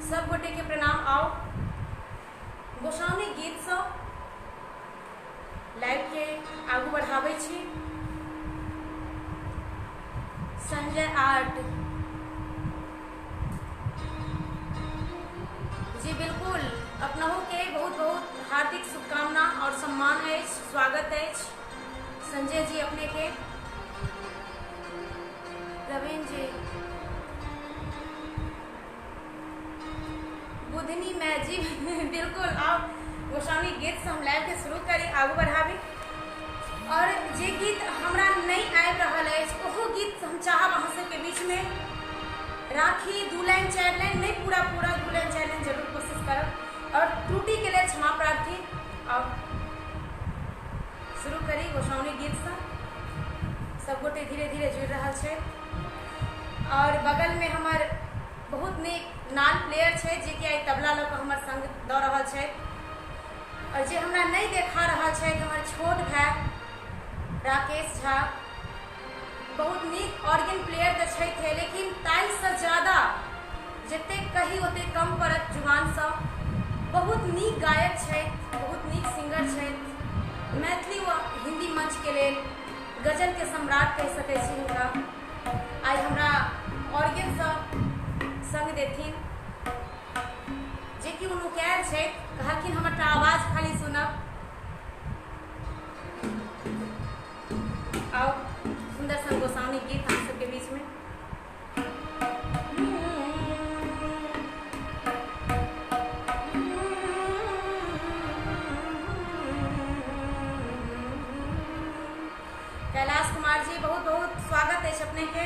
सब गोटे के प्रणाम। आओ गोसाउनी गीतसँ लाइव के आगू बढ़ाबै छी। संजय आर्ट जी बिल्कुल, अपनहु के बहुत बहुत हार्दिक शुभकामना और सम्मान अछि, स्वागत अछि संजय जी अपने के। प्रवीण जी, बुधनी मैं जी बिल्कुल। आओ गोस्वामी गीत से हम लाइव के शुरू करी, आगू बढ़ाबी। और जे गीत हमरा नहीं आबि रहल अछि ओहो गीत हम चाहब अहाँ सबके बीच में राखी। 2 लाइन 4 लाइन नहीं, पूरा पूरा 2 लाइन 4 लाइन जरूर कोशिश करब और त्रुटि के लिए क्षमा प्रार्थी। और शुरू करी गोस्वामी गीत से। सब गोटे धीरे धीरे जुड़ रहा है और बगल में हमार बहुत नीक नाल प्लेयर छै जे कि आइ तबला लऽ कऽ हमर संग दऽ रहल छै। और जे हमरा नहीं देखा रहल छै हमर छोट भाई राकेश झा, बहुत नीक ऑर्गन प्लेयर तऽ छथे, लेकिन ताहिसँ ज्यादा जतेक कही ओतेक कम पड़त जुबानसँ। बहुत नीक गायक छथि, बहुत नीक सिंगर छथि। मैथिली व हिंदी मंच के लेल गजल के सम्राट कहि सकै छी हुनका। आइ हमरा ऑर्गनसँ संग देथिन, जे कि ओ नुकायल छथि, कहलखिन हमर आवाज खाली सुनब। आओ सुंदर सन गोसाउनी गीत हम सबके बीच में। कैलाश कुमार जी बहुत बहुत स्वागत है अपने के।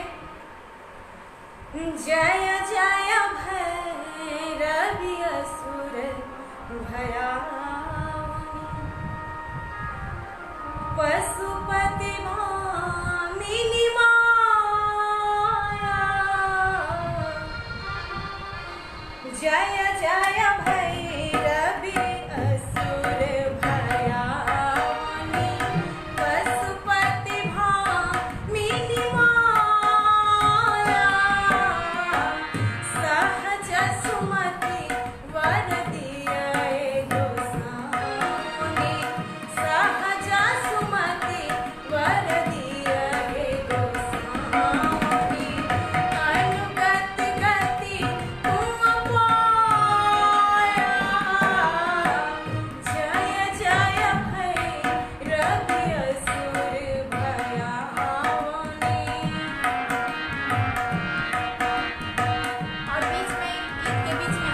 जय जय भैरवि असुर भयाउनि, पशुपति भामिनी माया। जय जय भैरवि असुर भयाउनि, पशुपति भामिनी माया। सहज सुमति वर दिये गोसाउनि, सहज सुमति वर दिये गोसाउनि। अनुगत गति तुम पाया, जय जय भैरवि असुर भयाउनि। और बीच में गीत के बीच में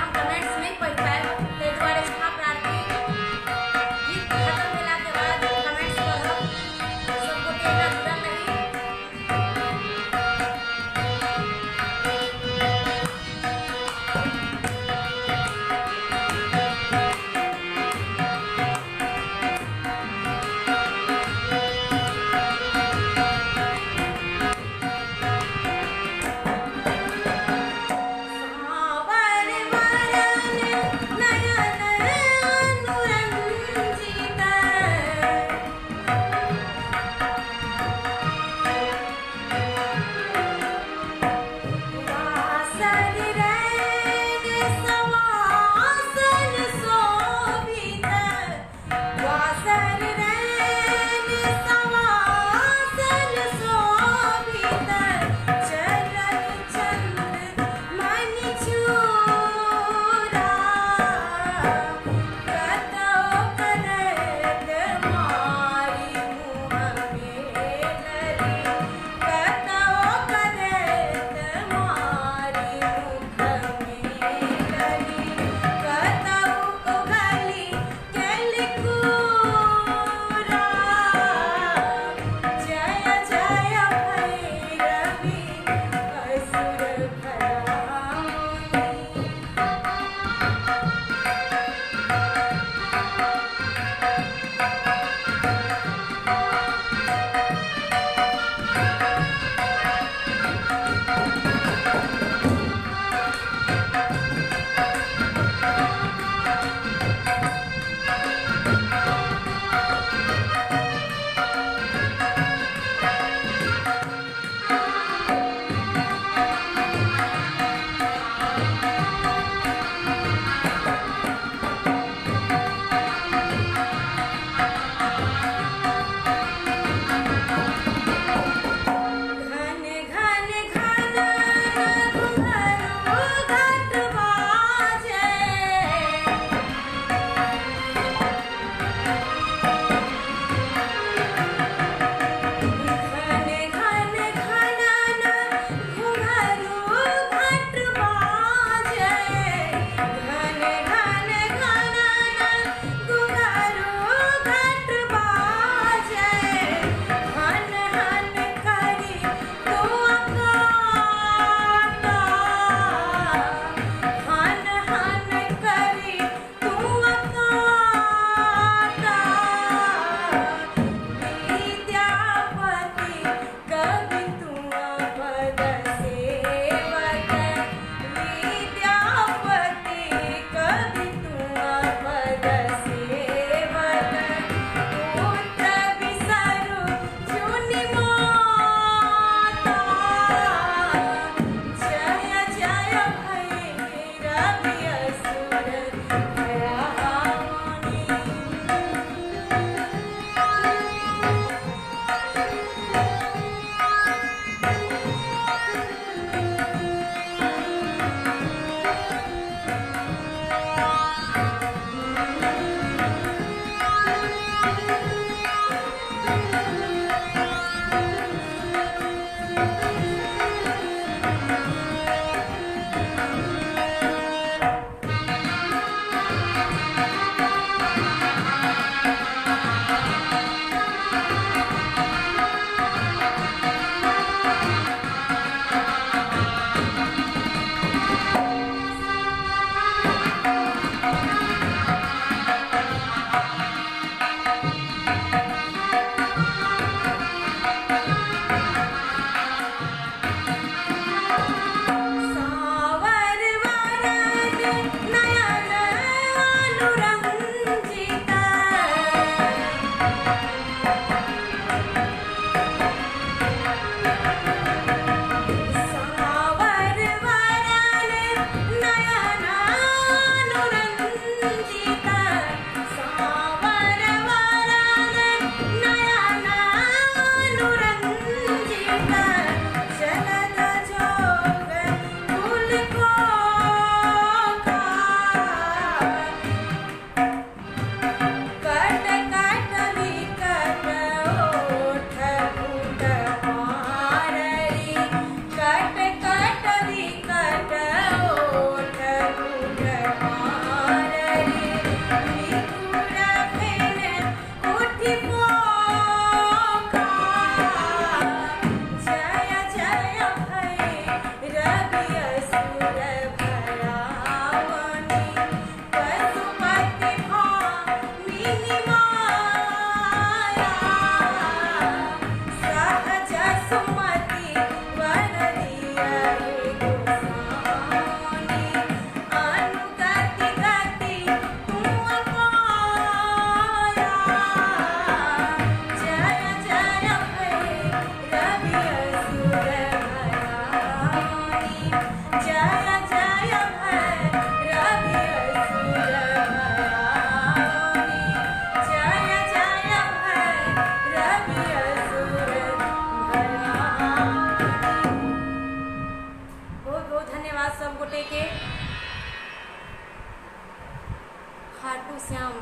खाटू श्याम।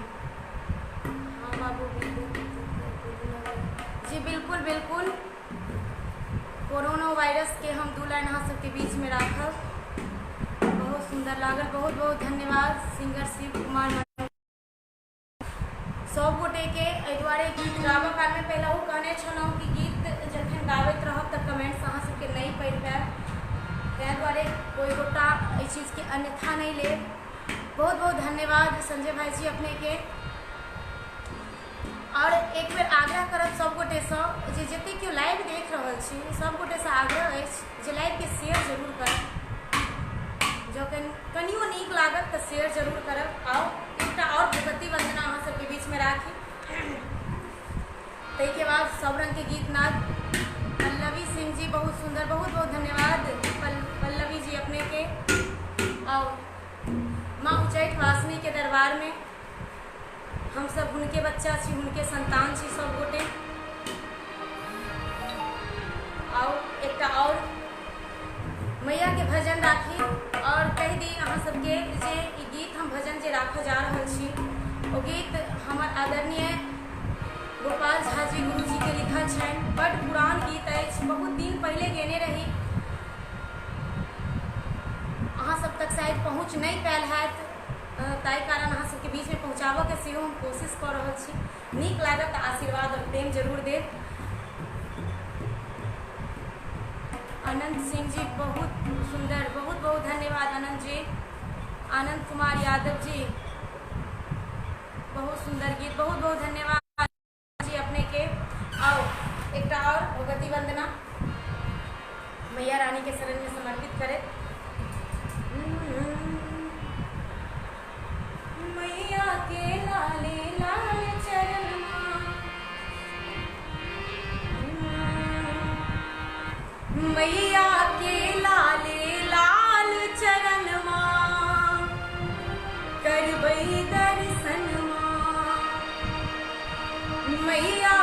हाँ बाबू जी बिल्कुल बिल्कुल, कोरोना वायरस के हम 2 लाइन अहाँ सबके बीच में राखब। बहुत सुंदर लागल, बहुत बहुत धन्यवाद सिंगर शिव कुमार। सब गोटे के एहि दुआरे गीत गाबऽ कालमे पहिलहु कहने छलहुँ कि गीत जखन गाबैत रहब तऽ कमेंट्स अहाँ सबके नहि पढ़ि पायब, ताहि दुआरे कोइ गोटा एहि चीजके अन्यथा नहि लेब। बहुत बहुत धन्यवाद संजय भाईजी अपनेके। आओर एक बेर आग्रह करब सब गोटेसँ जे जतेक केओ लाइव देख रहल छी सब गोटेसँ आग्रह अछि जे लाइवके शेयर जरूर करब। जँ कनियो नीक लागत तऽ शेयर जरूर करब। आउ एकटा आओर भगवती वन्दना अहाँ सबके बीचमे राखी, ताहिके बाद सब रङ्गके गीत नाद। पल्लवी सिंह जी बहुत सुन्दर, बहुत बहुत धन्यवाद पल्लवी जी अपनेके। आउ माँ उच्चैठ वासिनी के दरबारमे हमसब हुनके बच्चा छी, हुनके संतान छी सब गोटे। आउ एकटा आओर मैया के भजन राखी और कहि दी अहाँ सबके जे ई गीत हम भजन जे राखऽ जा रहल छी ओ गीत हमर आदरणीय गोपाल झा जी गुरुजी के लिखल छनि। बड्ड पुरान गीत अछि, बहुत दिन पहिले गेने रही, अहाँ सब तक शायद पहुँच नहि पायल हैत, ताहि कारण अहाँ सबके बीचमे पहुँचाबऽके सेहो हम कोशिश कऽ रहल छी। नीक लागत तऽ आशीर्वाद आओर प्रेम जरूर देब। अनंत सिंह जी बहुत सुंदर, बहुत बहुत धन्यवाद अनंत जी। आनंद कुमार यादव जी बहुत सुंदर गीत, बहुत बहुत धन्यवाद जी अपने के। आओ एकटा और भगवती वंदना मैया रानी के शरण में समर्पित करे। मैया के लाले लाल चरण मैया के लाले लाल चरण करबै दर्शन मैया